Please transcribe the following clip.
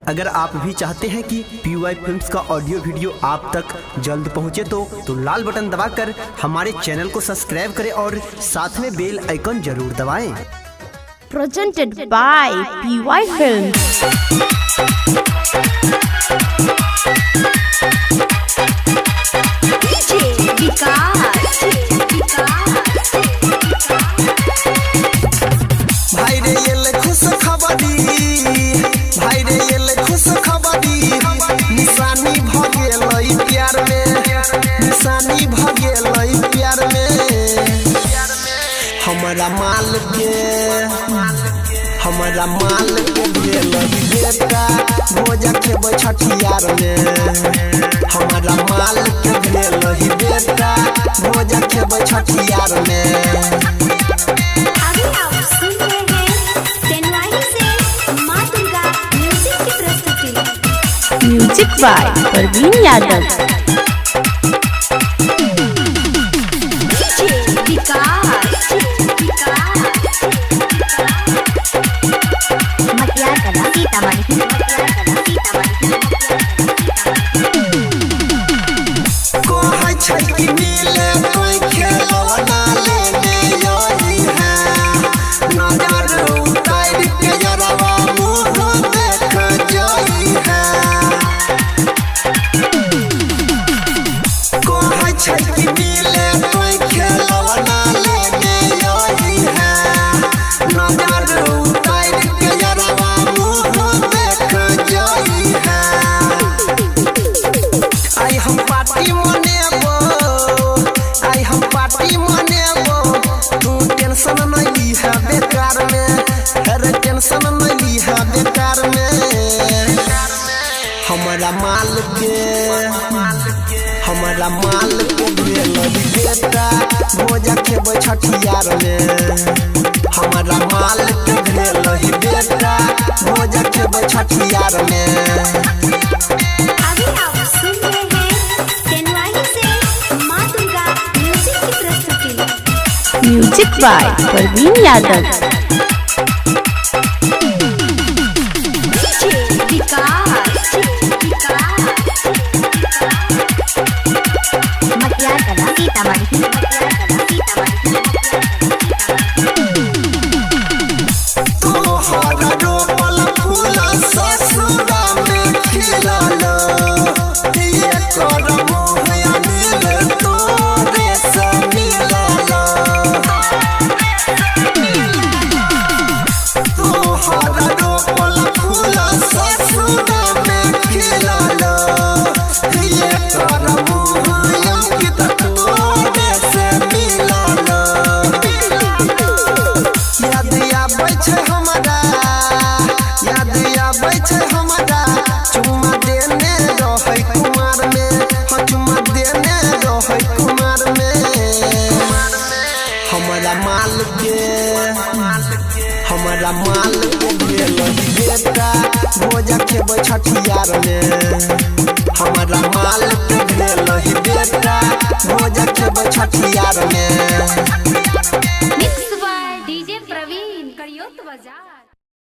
अगर आप भी चाहते हैं कि पी वाई फिल्म्स का ऑडियो वीडियो आप तक जल्द पहुंचे तो लाल बटन दबाकर हमारे चैनल को सब्सक्राइब करें और साथ में बेल आइकन जरूर दबाएं। Presented by PY Films. DJ Vikas. भाई रे ये खुश खबरी, भाई रे ये खुश खबरी, निशानी भ गेलै प्यार में, निशानी भ गेलै प्यार में। हमरा माल के, हमरा माल के भेल बेटा भोज खेबै छठियार में। हमरा माल के भेल बेटा भोज खेबै छठियार में। अभी आप सुन रहे हैं तेनवाही से माँ दुर्गा म्यूजिक की प्रस्तुति। Music by Parveen Yadav. DJ Vikas. Matiyarkala Sitamarhi, Matiyarkala Sitamarhi. कहै छै कि मिले कोई खेलौना लेने आई है, नजर उतार के जरवा मुँह देख जाई है। कहै छै कि मिले कोई खेलौना लेने आई है, नजर उतार के जरवा मुँह देख जाई है। आई हम पार्टी मनेबो, आई हम पार्टी मनेबो, तू टेंशन नहीं लीहा बेकार में, अरे टेंशन नहीं लीहा बेकार में। हमरा माल के, हमरा माल के भेल बेटा भोज खेबै छठियार में। हमरा माल के भेल बेटा भोज खेबै छठियार में। अभी आप सुन रहे हैं तेनवाही से माँ दुर्गा म्यूजिक की प्रस्तुति। Music by Parveen Yadav. DJ Vikas. Matiyarkala Sitamarhi, Matiyarkala Sitamarhi. तोहर रोपल फूल ससुरा में खिलल, ये कर मोह अनिल तोरे से मिलल। तोहर रोपल फूल ससुरा में खिलल, ये कर मोह अंकित तोरे से मिलल। याद आबै छै हमरा, याद आबै छै हमरा, चुम्मा देने रहै कुमार में, हाँ चुम्मा देने रहै कुमार में। हमरा माल के, हमरा माल के भेल बेटा भोज खेबै छठियार में। हमरा माल के भेल बेटा भोज खेबै छठियार में।